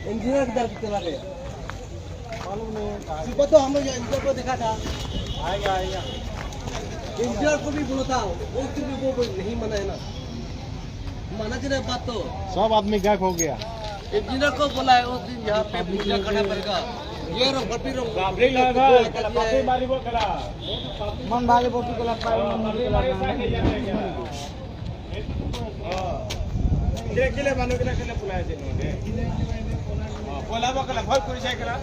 Engineer किधर चला गया मालूम नहीं। सुबह तो हम लोग इंजीनियर को देखा था, आएगा आएगा। इंजीनियर को भी बोला था, वो भी वो नहीं मना है ना, माना जी बात तो सब आदमी गायब हो गया। इंजीनियर को बोला है उस दिन यहाँ पे पूजा करना पड़ेगा, ये रो बर्फी रो मन भागे बर्फी कला কেলে মানুহবিলাক কেলে পলাই আছে পলাব কেলা ভয় কৰিছে কেলা।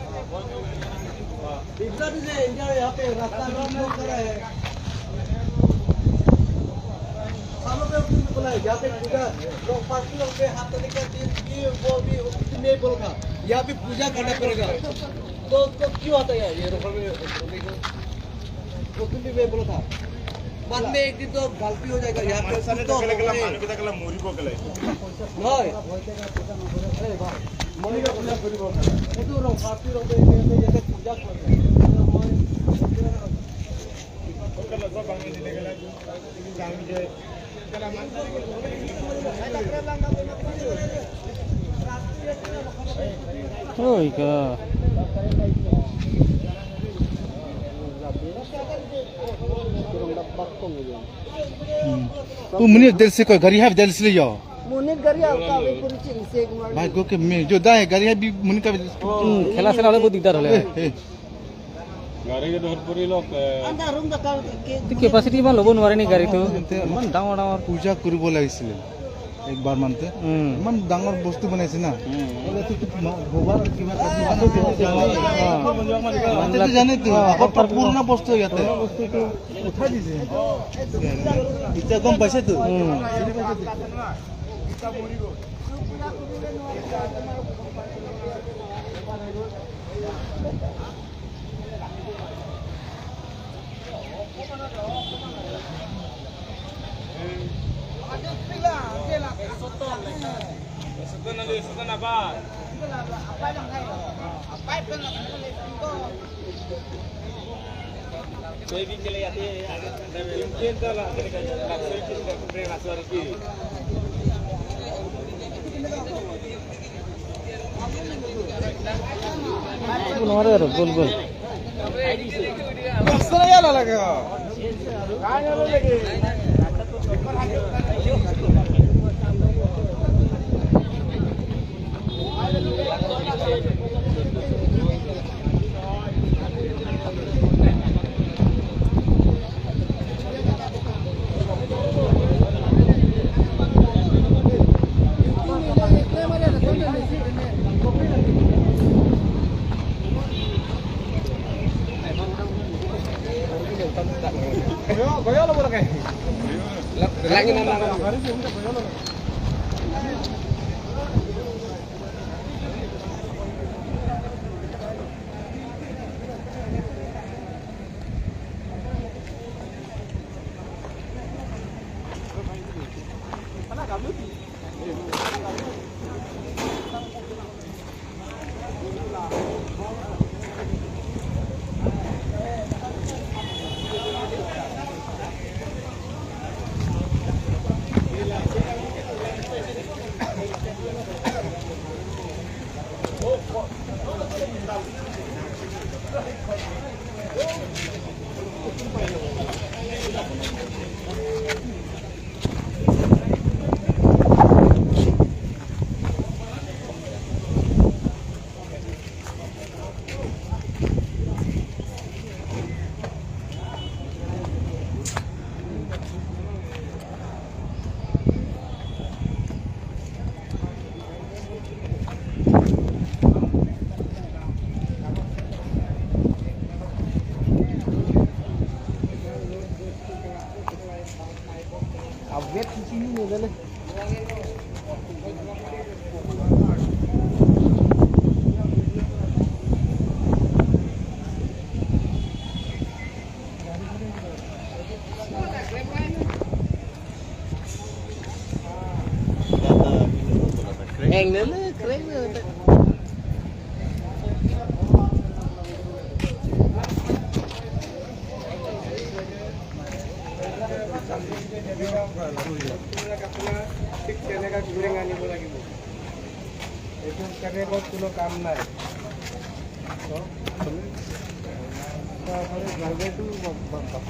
यहाँ पे रास्ता कर रहा है, यहाँ पे पूजा लोग पार्किंग पे हाथ निकल वो भी नहीं बोलगा, यहाँ पे पूजा करना पड़ेगा तो उसको क्यों आता है ये रोकने को? उस दिन भी मैं बोला था, बाद में एक दिन तो गलती हो जाएगा यहाँ पे। पूजा तू मुनीर दिल से कोई गरिया दिल से ले जाओ। मुनीर गरिया का वे पूरी चीज से भाई को के मैं जो दाए गरिया भी मुनीर का खेला सेला হলে বহুত দিগদার হলে গাড়ি কে ধর পৰি লক আন্দা ৰুম দা কে কেপাসিটি ইমান ল'ব নোৱাৰে নি গাড়ীটো, ইমান ডাঙৰ ডাঙৰ পূজা কৰিব লাগিছিল একবাৰ মানতে, ইমান ডাঙৰ বস্তু বনাইছে না জানেতো পুৰণা বস্তু ইয়াতে উঠাই দিছে, এতিয়া গম পাইছেতো। নোৱাৰে আৰু গ'ল গ'ল।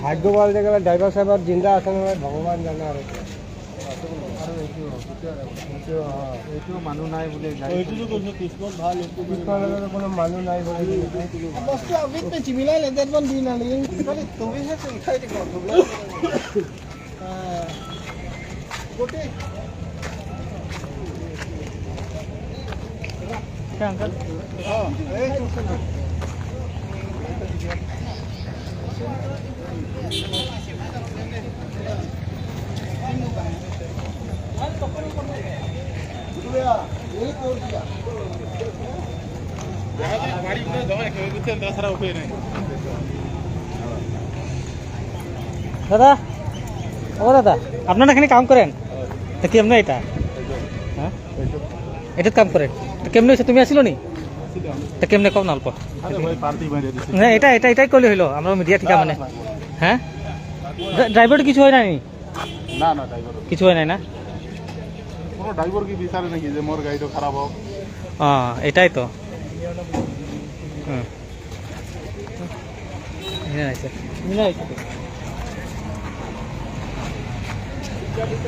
ভাগ্য ভাল জেগা ড্ৰাইভাৰ চাইভাৰ জিন্দা আছে নহয়, ভগৱান জানে আৰু। এইটো মানুহ নাই বুলি কোনো মানুহ নাই বুলি দাদা, ও দাদা, আপনারা এখানে কাম করেন তা কেমনে এটা? হ্যাঁ, এটাত কাম করেন তো কেমনে হয়েছে? তুমি আসিল নি তা কেমনে কম না অল্প? না, এটা এটা এটাই করলে হইলো, আমরা মিডিয়া ঠিক মানে। হ্যাঁ, ড্রাইভার কিছু হয় নাই? না না, ড্রাইভার কিছু হয় নাই না? কোনো ড্রাইভার কি বিচারে নাকি যে মোর গাড়িটা খারাপ হোক? এটাই তো। হুম, Thank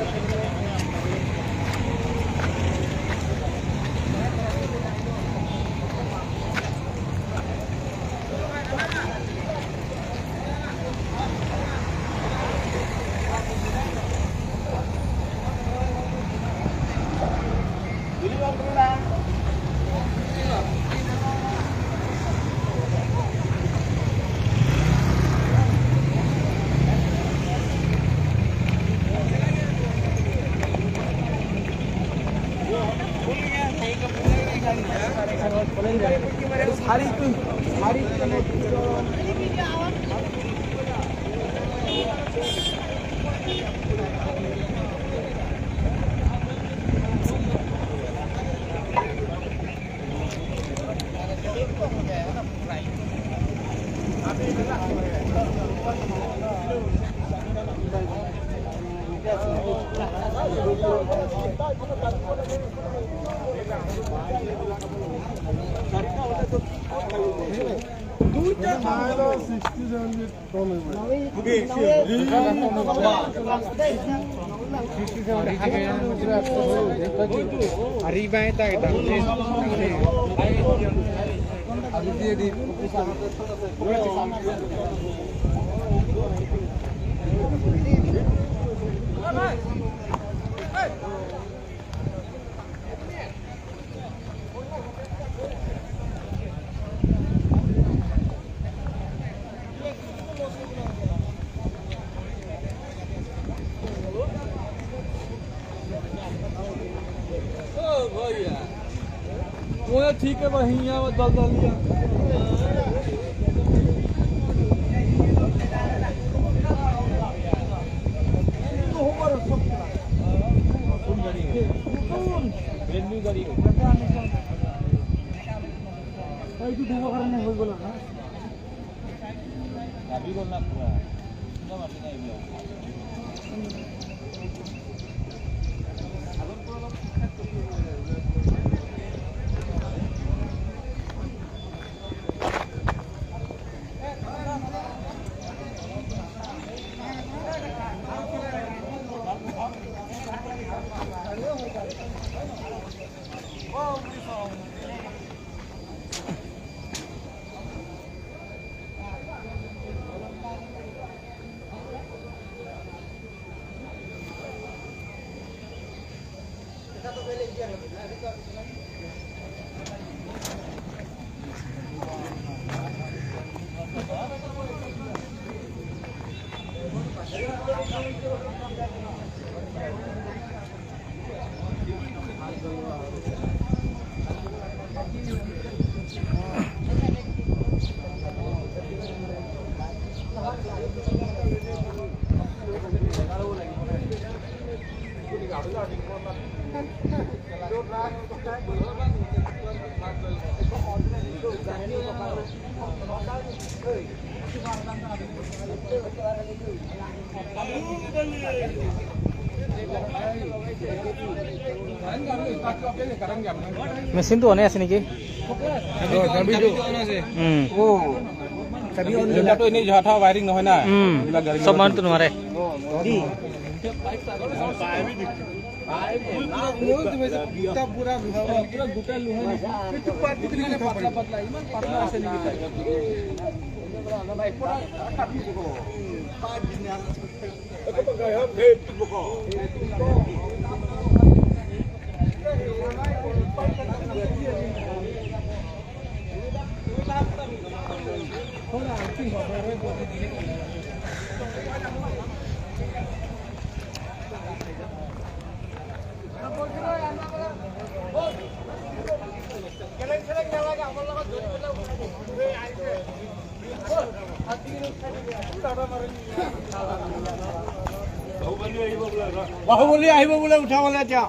you. ठीक है वही यहाँ दल दल लिया। মেচিনটো অনে আছে নেকি? চব মানুহটো নোৱাৰে। বাহুবলী আহিব বোলে উঠাবলৈ এতিয়া।